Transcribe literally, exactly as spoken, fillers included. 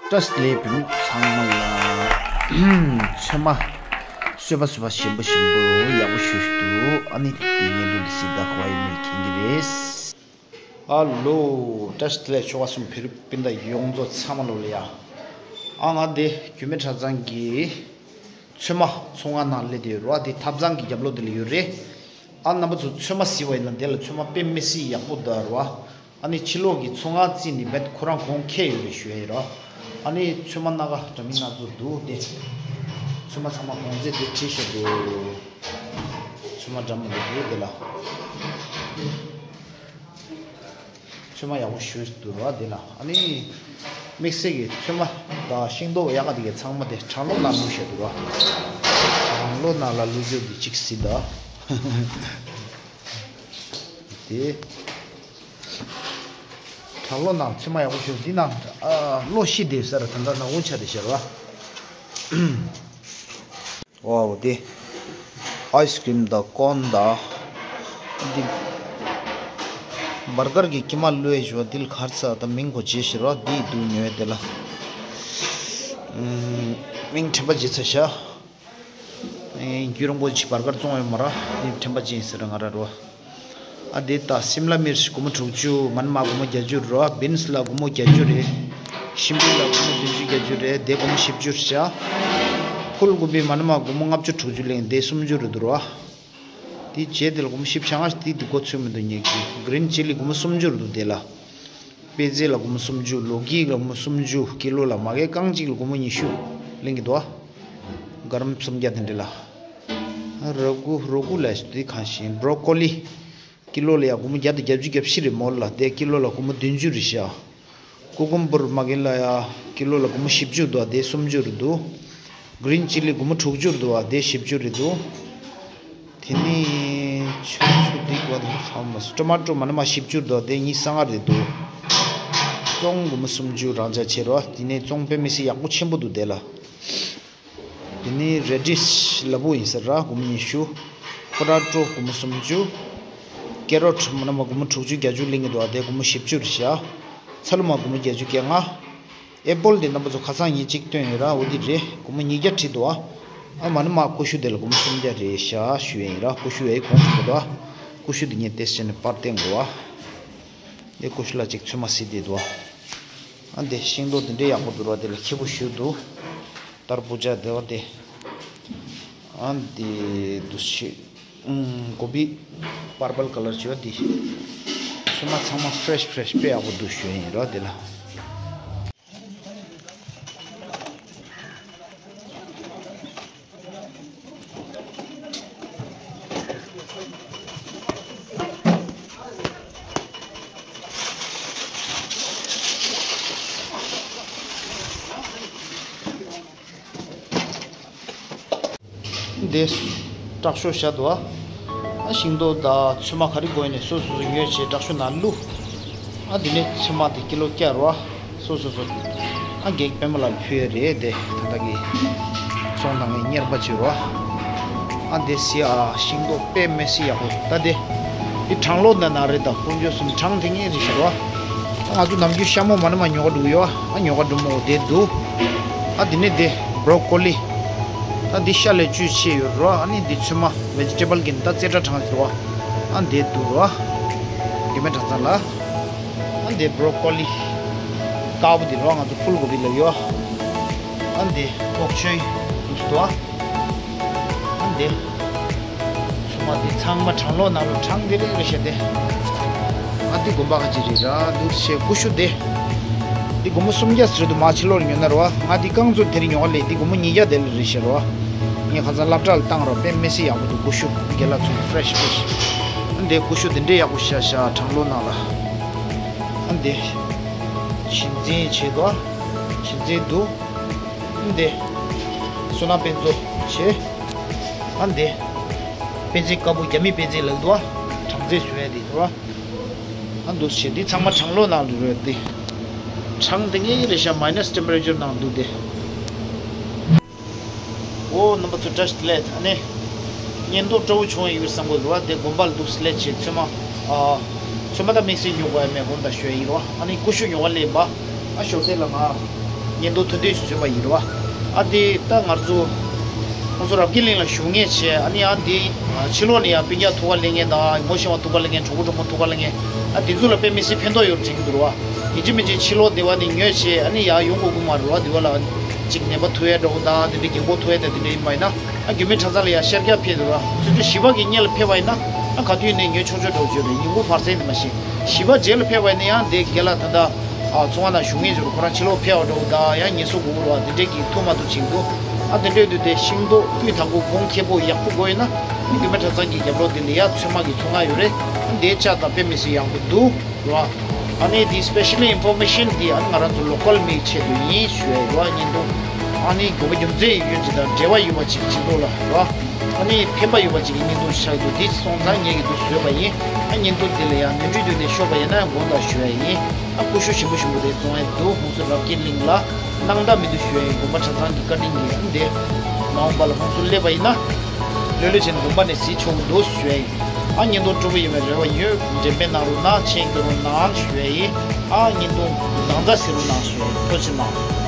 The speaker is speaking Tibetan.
བཀྲ་ཤིས་བདེ་ལེགས། བོད་མི་ཚང་མ་ལ་ཚོད་མ་བཟོས་པ་བཟོས་པ་ཞིམ་པོ་ཞིམ་པོ་ཡག་པོ་ཞུ་ཞུ་འདུག་ཨ་ནི་དེ་ཉན་འདུག་འདི་སྲིད་ད་ག་བ་ཡིན་མིན་མཁྱེན་གྱི་རེད། ཨ་ལོ། བཀྲ་ཤིས་བདེ་ལེགས། ཆོལ་ཁ་གསུམ་བོད་རིགས་སྤུན་ཟླ་ཡོངས་རྫོགས་ཚང་མ་ལོ་ལ་ཡ། ཨ་ང་འདི་རྒྱུད་སྨད་གྲྭ་ཚང་གི་ཚོད་མ་ཚོང་ཁང་ནང་སླེབས་བསྡད་ཡོད་རེད་བ། འདི་ཐབ་ཚང་གི་རྒྱབ་ལོགས་འདི་ལ་ཡོད་རེད། ཨ་རྣམ་པ་ཚོ་ཚོད་མ་གཟིགས་པ་ཡིན་ན་འདི་ལ་ཚོད་མ་དཔེ་མི་སྲིད་ཡག་པོ་འདུག་རེད་བ། ཨ་ནི་ཕྱི་ལོགས་ཀྱི་ཚོང་ཁང་རྩིས་ནི་མེད་ཁོ་རང་གོང་ཁེ་ཡོད་རེད་ཞུ་ཡ་ཡིན་རོ། ཨ་ནི་ཚོད་མ་སྣ་ཁ་འདྲ་མིན་སྣ་ཚོགས་འདུག་སྟེ། ཚོད་མ་ཚང་མ་གོང་ཚད་དེ་བྲིས་བཞག་འདུག་ཚོད་མ་འདྲ་མི་འདུག་འདུག་དེ་ལ། ཚོད་མ་ཡག་པོ་ཞུ་འདུག་ར་དེ་ལ། ཨ་ནི་དམིགས་བསལ་གྱི་ཚོད་མ་དང་ཤིང་ཏོག་ཡག་ག་དེ་གའི་ཚང་མ་དེ་གྲང་གློག་ནང་བླུགས་བཞག་འདུག་ར། གྲང་གློག་ནང་ལ་བླུགས་རྒྱུ་དེ་གཅིག་སྲིད་ད། དེ། གྲང་གློག་ནང་ཚོད་མ་ཡག་པོ་ཞིག་འདི་ནང་ཨ་གློག་ཤི་དེ་སར་ད་ལྟ་ནང་འོང་ཆ་དེ་ཤར་བ། ཝའོ་དེ། ཨའི་སི་ཀྲིམ་དང་ཀོན་དང་། འདི། བར་གར་གྱི་ཀྱི་མ་བླུགས་ཡས་ཞུ་བ་འདི་ལ་གར་ས་དང་མིང་གོ་བརྗེ་ཤར་བ་འདི་འདུག་ཉོས་དེ་ལ། མིང་དྲན་པ་བརྗེ་ཚར་ཤག་རྒྱུན་རིང་པོ་ཅིག་བར་བར་བཙོང་ཡོད་མ་ར། དེ་དྲན་པ་ཅན་ཟེར་ང་ར་རོ། ཨ་དེ་ད་སིམ་ལ་མིར་སྒོར་མོ་དྲུག་ཅུ། མ་ན་མ་སྒོར་མོ་བརྒྱད་ཅུ་རོ། བིན་སི་ལ་སྒོར་མོ་བརྒྱད་ཅུ་རེད། ཤིམ་པི་ལ་སྒོར་མོ་བདུན་ཅུ་བརྒྱད་ཅུ་རེད། དེ་སྒོར་མོ་བཞི་བཅུ་རེད་ཤག་ཕུལ་གོ་བི་མ་ན་མ་སྒོར་མོ་ལྔ་བཅུ་དྲུག་ཅུ་ལེན་དེ་སུམ་ཅུ་རེད་འདུག་རོ། དེ་རྗེས་དེ་ལ་སྒོར་མོ་བཞི་བཅུ་ང་དེ་དེ་གོ་ཚོད་མི་འདུག་ཉེ་གི། གི་རིན་ཅི་ལི་སྒོར་མོ་སུམ་ཅུ་རེད་འདུག་དེ་ལ། པེ་ཙེ་ལ་སྒོར་མོ་སུམ་ཅུ། ལོ་ཀི་ལ་སྒོར་མོ་སུམ་ཅུ། ཀི་ལོ་ལ་མ་གི་རྐང་གཅིག་ལ་སྒོར་མོ་ཉི་ཤུ་ལེན་གི་འདུག་ཨ། ག་རམ་སུམ་བརྒྱ་དེ་འདྲ་ལ། རོ་ཀུ་རོ་ཀུ་ལ་དེ་གང་ཞིག་བྷྲོ་ཀོ་ལི། ཀི་ལོ་ལ་ཡ་སྒོར་མོ་བརྒྱ་དང་བརྒྱད་ཅུ་གྱ་བཞི་རེད་མོ་ལ། དེ་ཀི་ལོ་ལ་སྒོར་མོ་བདུན་ཅུ་རེད་ཤག་ཀུ་ཀུམ་བུར་མ་གི་ལ་ཡ་ཀི་ལོ་ལ་སྒོར་མོ་བཞི་བཅུ་འདུག་ཨ། དེ་སུམ་ཅུ་རེད་འདུག་གི་རིན་ཅི་ལི་སྒོར་མོ་དྲུག་ཅུ་འདུག་ཨ། དེ་བཞི་བཅུ་རེད་འདུག་དེ་ནི་ཆུ་ཆུ་འདི་ག་དུ་ཚང་མ་ཊོ་མ་ཊོ་མ་ན་མ་བཞི་བཅུ་འདུག་དེ་གཉིས་ས་ང་རེད་འདུག་ཙོང་སྒོར་མོ་སུམ་ཅུ་རང་ཆ་ཆེ་རོ། དེ་ནས་ཙོང་དཔེ་མི་སྲིད་ཡག་པོ་ཆེན་པོ་འདུག་དེ་ལ། དེ་ནས་རེ་ཌིཤ་ལ་བུ་ཡིན་ཟེར་ར་སྒོར་མོ་ཉི་ཤུ། ཕོ་ཊ་ཊོ་སྒོར་མོ་སུམ་ཅུ། ཀེ་རོ་ཊི་མ་ན་མ་སྒོར་མོ་དྲུག་ཅུ་བརྒྱད་ཅུ་ལེན་གི་འདུག་དེ་སྒོར་མོ་བཞི་བཅུ་རེད་ཤག་ཚ་ལུ་མ་སྒོར་མོ་བརྒྱད་ཅུ་གྱ་ལྔ། ཨེ་པོལ་དེ་རྣམ་པ་ཚོ་ཁ་སང་ངས་གཅིག་བཏོན་ཡོད་ར། འོ་དེ་རེད། སྒོར་མོ་ཉིས་བརྒྱ་བྲིས་འདུག་ཨ། ཨ་མ་ན་མ་ཀུ་ཤུ་དེ་ལ་སྒོར་མོ་སུམ་བརྒྱ་རེད་ཤག་ཞུ་ཡ་ཡིན་ར། ཀུ་ཤུ་ཡའི་གོང་ཞུ་གི་འདུག་ཨ། ཀུ་ཤུ་དེ་ངས་ཏེས་བྱས་ནས་པར་བསྟན་དགོས་ཨ། དེ་ཀུ་ཤུ་ལ་གཅིག་ཚོད་མ་སྲིད་དེ་འདུག་ཨ། ཨ་འདི་ཤིང་ཏོག་དེ་འདྲའི་ཡག་པོ་འདུག་ར། དེ་ལ་ཁྱི་པོ་ཞུ་འདུག་ཏར་བུ་ཇ་དེ་བ་དེ། ཨ་འདི་འདུག་ཤི། ཨུམ། གོ་བི་པར་པལ་ཀ་ལར་བྱས་པ་འདི། ཚོད་མ་ཚང་མ་ཕྲེཤ་ཕྲེཤ་དཔེ་ཡག་པོ་འདུག་ཞུ་ཡ་ཡིན་ར་དེ་ལ། འདི་དྲག་ཤོས་བཞག་འདུག་ཨ། ཤིང་ཏོག་དང་ཚོད་མ་ག་རེ་དགོས་ནས་སོ་སོ་སོ་ཉོས་བྱས་དྲག་ཤོས་ནང་བླུགས། ཨ་འདི་ནས་ཚོད་མ་དེ་ཀི་ལོ་བརྒྱ་རོ། སོ་སོ་སོ། ཨ་གེགས་པད་མ་ལ་ཕུལ་ཡ་རེད་དེ། ད་ལྟ་གི་ཚོང་ནང་གི་གཉེར་པ་བྱེད་རོ། ཨ་འདི་སི་ཨ་ཤིང་ཏོག་དཔེ་མི་སྲིད་ཡག་པོ་ད་དེ། འདི་གྲང་གློག་ནང་ན་རེད་ད། དཀོན་མཆོག་གསུམ་གྲང་དེ་ངེས་རེད་ཤག་རོ། ང་ཚོ་ནམ་རྒྱུན་ཤ་མོ་མ་ན་མ་ཉོ་ག་འགྲོ་གི་ཡོད། ཨ་ཉོ་ག་འགྲོ་མོ་དེ་འདུག་ཨ་དེ་ནས་དེ་བྷྲོ་ཀོ་ལི། ད་འདི་ཤ་ལས་བཅུད་ཆེ་ཡོད་རོ། ཨ་ནི་འདི་ཚོད་མ་ཝེ་ཇི་ཊེ་བལ་གི་ད་རྩེ་གྲ་གྲང་ཞིག་རོ། ཨ་འདི་འདུག་རོ། རྒྱུད་སྨད་གྲྭ་ཚང་ལ། ཨ་འདི་བྷྲོ་ཀོ་ལི། དཀར་པོ་འདི་རོ། ང་ཚོ་ཕུལ་གོ་བི་ལ་ཡོད། ཨ་འདི་སྨུག་ཆུ་འདུག་སྟོ། ཨ་འདི། ཚང་མ་འདི་ཚང་མ་གྲང་གློག་ནང་ལ་གྲང་དེ་རེད་རེད་ཤག་དེ། ཨ་འདི་དགོན་པ་ཁ་ཅིག་རེད་ར། འདུག་སེ་ཀུ་ཤུ་དེ། འདི་སྒོར་མོ་སུམ་བརྒྱ་ཟེར་འདུག་མ་ཕྱི་ལོགས་ཉོ་ན་ར་བ། ང་འདི་རྐང་བཙུགས་དེ་རིང་ཉོ་ག་ལས་འདི་སྒོར་མོ་ཉིས་བརྒྱ་དེ་ལ་རེད་ཤག་ར་བ། ངས་ཁ་སང་སློབ་གྲྭ་ལ་བཏང་ར། དཔེ་མི་སྲིད་ཡག་པོ་འདུག་ཀུ་ཤུ་རྒན་ལགས་ཚོ་ཕི་རེཤ་ཕི་རེཤ། ཨ་འདི་ཀུ་ཤུ་དེ་འདྲའི་ཡག་པོ་ཤག་ཤག་གྲང་གློག་ནང་ལ། ཨ་འདི། བྱིན་ཟན་བྱེད་དོ། བྱིན་ཟན་འདུག་ཨ་འདི། བསོད་ནམས་དཔེ་མཛོད་བྱེད། ཨ་འདི། དཔེ་མཛོད་དཀར་པོ་རྒྱ་མི་དཔེ་མཛོད་ལགས་འདུག་ཨ། གྲངས་ཚད་བཟོ་ཡ་དེ་འདུག་ཨ། ཨ་འདུག་བྱེད་འདི་ཚང་མ་གྲང་གློག་ནང་ལ་རེད་དེ། གྲང་དེ་ངའི་རེད་ཤག་མའི་ནས་ཊེམ་པེ་རེ་ཅར་ནང་འདུག་དེ། ཨོ་རྣམ་པ་ཚོ་བཀྲ་ཤིས་བདེ་ལེགས། ཨ་ནི་ཉེན་རྟོག་སྤྲོ་བོ་བྱུང་ཡོད་བསམ་གི་འདུག་བ། དེ་དགོན་པ་ལ་འདུག་སླེབས་བྱས་ཚོད་མ། ཨ། ཚོད་མ་ད་དམིགས་བསལ་ཉོ་དགོས་ཡ་མེད། དགོངས་དག་ཞུ་ཡ་ཡིན་རོ། ཨ་ནི་ཀུ་ཤུ་ཉོ་ག་སླེབས་པ། ཨ་ཞོགས་དེ་ལ་ང་ བརྙན་ཐུང་ཐུང་ཐུང་ཞིག་བཟོས་པ་ཡིན་རེད་བ། ཨ་དེ་ད་ང་ཚོ་ཁོང་ཚོ་རབ་རྒྱས་གླིང་ལ་བཞུགས་མཁན་བྱས། ཨ་ནི་ཨ་དེ་ཕྱི་ལོགས་ནས་ཡང་སྤུན་ཀྱག་ཐུག་ག་སླེབས་མཁན་དང་ངོ་ཤེས་པ་ཐུག་ག་སླེབས་མཁན། གྲོགས་པོ་གྲོགས་མོ་ཐུག་ག་སླེབས་མཁན། ཨ་དེ་ཚོ་ལ་དཔེ་མི་སྲིད་ཕན་ཐོགས་ཡོད་དྲན་གྱི་འདུག་རེད་བ། ཡིན་གཅིག་མིན་གཅིག་ཕྱི་ལོགས་སྡེ་བ་ནས་ཉོས་བྱས་ཨ་ནི་ཡར་ཡོང་དགོས་ཀྱི་མ་རེད་བ། དེ་བ་ལ་ཅིག་ནད་པ་ཐུག་ཡ་འདྲ་བོ་དང་དེ་འདྲའི་རྒན་གོག་ཐུག་ཡ་དང་དེ་འདྲ་ཡིན་པ་ཡིན་ན། ཨ་རྒྱུད་སྨད་གྲྭ་ཚང་ལ་ཡ་ཤར་རྒྱག་ཕེབས་འདུག་ར། ཚོ་ཚོ་བཞི་པ་གི་སྔོན་ལ་ཕེབས་པ་ཡིན་ན། ཨ་ག་དུས་ནས་ཉོ་ཆོག་ཆོག་འགྲོ་བརྗོད་རེད། ཉིན་གུང་བར་གསེང་དེ་མ་ཤེས། བཞི་པ་རྗེས་ལ་ཕེབས་པ་ཡིན་ན་ཡང་དེ་རྒན་ལགས་ད་ལྟ་ཨ་ཚོང་ཁང་ནང་བཞུགས་མཁན་ཅིག་རེད། ཁོ་རང་ཕྱི་ལོགས་ཕེབས་པ་འདྲ་བོ་དང་ཡང་ཉལ་གསོ་དགོས་རེད་བ། དེ་འདྲས་ཀྱི་ཐུག་མ་ཐུག་བྱེད་ཀྱི་འདུག་ཨ་དེ་འདྲས་དུས་དེ་ཤིང་ཏོག་སྤུས་དག་པོ་གོང་ཁེ་པོ་ཡག་པོ་དགོས་ཡིན་ན། ཨ་རྒྱུད་སྨད་གྲྭ་ཚང་གི་རྒྱབ་ལོགས་དེ་ལ་ཡ་ཚོད་མ་གི་ཚོང་ཁང་ཡོད་རེད། ཨ་དེ་ལྕགས་དང་དཔེ་མི་སྲིད་ཡག་པོ་འདུག་ར། ཨ་ནི་འདི་special information འདི་ཨ་ནི་ང་རང་ཚོ་local མིའི་ཆེད་དུ་ཡིན་ཞུ་ཡ་ཡོད་བ། བརྙན་ཐུང་ཨ་ནི་དགོས་པ་རྒྱུ་མཚན་ཡོད་རྒྱུ་ཅིག་དང་འབྲེལ་བ་ཡོད་པ་ཅིག་བྱེད་འདུག་ལ་ར། ཨ་ནི་ཕན་པ་ཡོད་པ་ཅིག་གི་བརྙན་ཐུང་ཆགས་འདུག་འདི་སོང་ཙང་ངས་ཀྱི་འདུག་བཟོས་པ་ཡིན། ཨ་བརྙན་ཐུང་འདི་ལ་ཡང་ནོར་འཁྲུལ་འདུག་ནས་ཤོར་བ་ཡིན་ན་དགོངས་དག་ཞུ་ཡ་ཡིན། ཨ་ཀུ་ཤུ་ཞིམ་པོ་ཞིམ་པོ་རེ་བཙོང་ཡ་འདུག་ཧོང་སུ་རབ་རྒྱས་གླིང་ལ་སྣང་དག་མི་འདུག་ཞུ་ཡ་ཡིན། དགོན་པ་གྲྭ་ཚང་གི་བཀའ་དྲིན་གྱིས། ཨ་འདི་མ་འོངས་པ་ལ་ཧོང་སུ་སླེབས་པ་ཡིན་ན། ལྷོད་ལྷོད་བྱས་ནས་དགོན་པ་ནས་གཟིགས་ཆོག་གི་འདུག་ཞུ་ཡ་ཡིན། ཨ་བརྙན་ཐུང་སྤྲོ་པོ་ཡིན་པའི་རེ་བ་ཡོད། འགྲེམས་སྤེལ་གནང་རོགས་གནང་། མཆན་རྒྱག་རོགས་གནང་ཞུ་ཡ་ཡིན། ཨ་བརྙན་ཐུང་ནང་ཚ་གཟིགས་རོགས་གནང་ཞུ་ཡ་ཡིན། ཐུགས་རྗེ་གནང་།